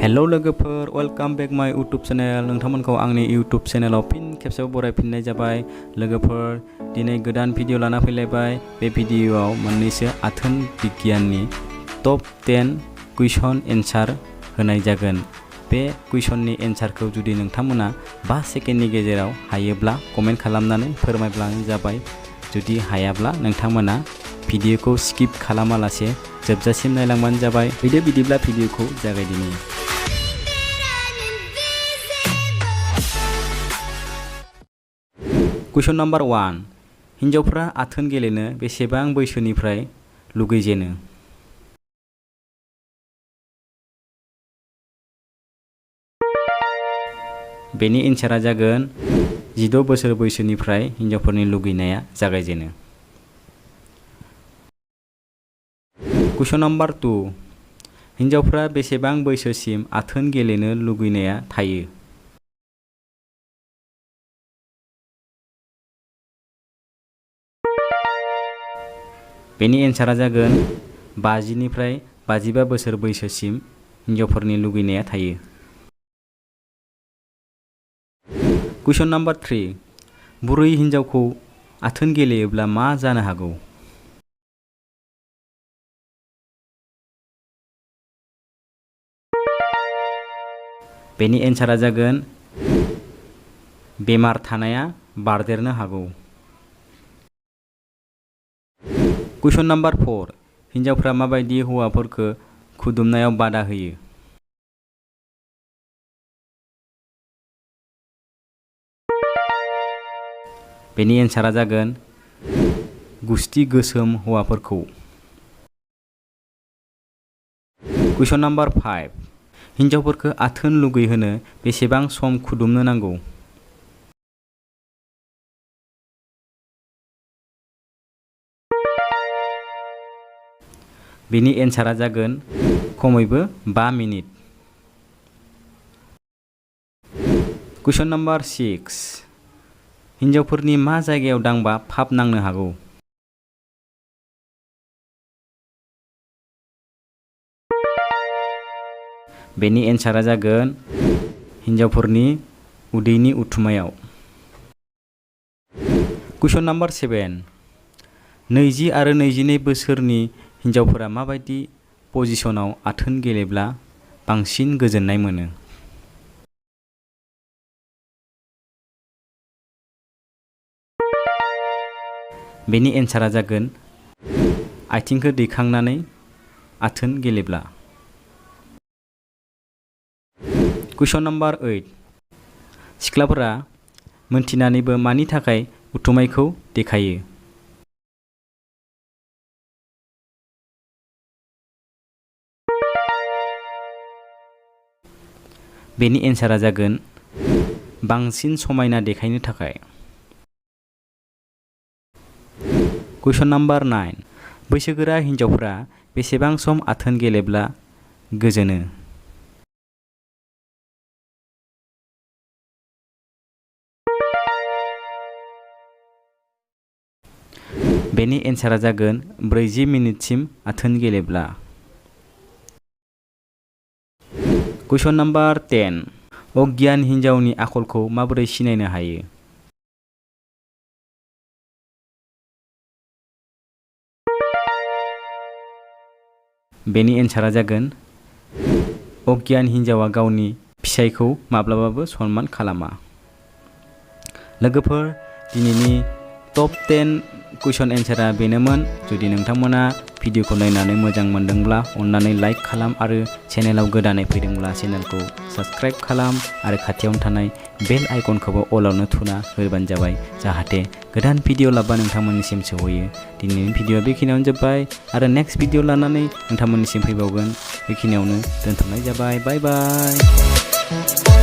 hello लोगोफोर welcome back माय YouTube channel नोंथांमोनखौ आंनि यूट्यूब चैनलाव फिन खेबसेबाव बरायफिननाय जाबाय लोगोफोर दिनै गोदान भिडिअ लाना फैलायबाय बे भिडिअआव मोननैसो आथोन बिगियाननि टप 10 कुइसन एन्सार होनाय जागोन बे कुइसननि एन्सारखौ जुदि नोंथांमोना 5 सेकेन्डनि गेजेराव हायोब्ला कमेन्ट खालामनानै फोरमायब्लानो जाबाय जुदि हायाब्ला नोंथांमोना भिडिअखौ स्किप खालामालासे जोबजासिम नायलांबानो जाबाय बिदिब्ला भिडिअखौ जागायदिनि कुइसन नम्बर 1 हिन्जावफ्रा आथोन गेलेनो बेसेबां बैसोनिफ्राय लुगैजेनो बेनि एन्सारा जागोन 16 बोसोर बैसोनिफ्राय हिन्जावफोरनि लुगैनाया जागायजेनो कुइसन नम्बर 2 हिन्जावफ्रा बेसेबां बैसोसिम आथोन गेलेनो लुगैनाया थायो बेनि एन्सारा जागोन 50 निफ्राय 55 बोसोर बैसोसिम हिन्जावफोरनि लुगैनाया थायो कुइसन नम्बर 3 बुरै हिन्जावखौ आथोन गेलेयोब्ला मा जानो हागौ बेनि एन्सारा जागोन बेमार थानाया बारदेरनो हागौ कुइसन नम्बर 4 हिन्जावफ्रा माबायदि हौवाफोरखौ खुदुमनायाव बादा होयो बेनि एन्सारा जागोन गुस्थि गोसोम हौवाफोरखौ कुइसन नम्बर 5 हिन्जावफोरखौ आथोन लुगैहोनो बेसेबां सम खुदुमनो नांगौ बेनि एन्सारा जागोन खमैबो 5 मिनिट कुइसन नम्बर 6 हिन्जावफोरनि मा जायगायाव दांबा फाप नांनो हागौ बेनि एन्सारा जागोन हिन्जावफोरनि उदैनि उथुमायाव कुइसन नम्बर 7 20 आरो 22 बोसोरनि हिन्जावफोरा माबायदि पजिशनाव आथोन गेलेब्ला बांसिन गोजोननाय मोनो बेनि एन्सारा जागोन आथिंखौ दैखांनानै आथोन गेलेब्ला कुइसन नम्बर 8 सिख्लाफोरा मोनथिनानैबो मानि थाखाय उथुमायखौ देखायो बेनि एन्सारा जागोन बांसिन समायना देखायनो थाखाय कुइसन नम्बर 9 बैसोगोरा हिन्जावफ्रा बेसेबां सम आथोन गेलेब्ला गोजोनो बेनि एन्सारा जागोन 40 मिनिटसिम आथोन गेलेब्ला कुइसन नम्बर 10 अगियान हिन्जावनि आखलखौ माबोरै सिनायनो हायो बेनि एन्सारा जागोन अगियान हिन्जावा गावनि फिसायखौ माब्लाबाबो सनमान खालामा लोगोफोर दिनैनि टप 10 कुइसन एन्सारा बेनोमोन जुदि नोंथांमोना भिडिअखौ नायनानै मोजां मोनदोंब्ला अन्नानै लाइक खालाम आरो चेनेलाव गोदानै फैदोंब्ला चेनेलखौ साबस्क्राइब खालाम आरो खाथियावनो थानाय बेल आइकनखौबो अलावनो थुना होबानो जाबाय जाहाथे गोदान भिडिअ लाबा नोंथांमोननिसिम सौहैयो दिनैनि भिडिअआ बेखिनियावनो जोब्बाय आरो नेक्स्ट भिडिअ लानानै नोंथांमोननिसिम फैबावगोन बेखिनियावनो दोनथ'नाय जाबाय बाय बाय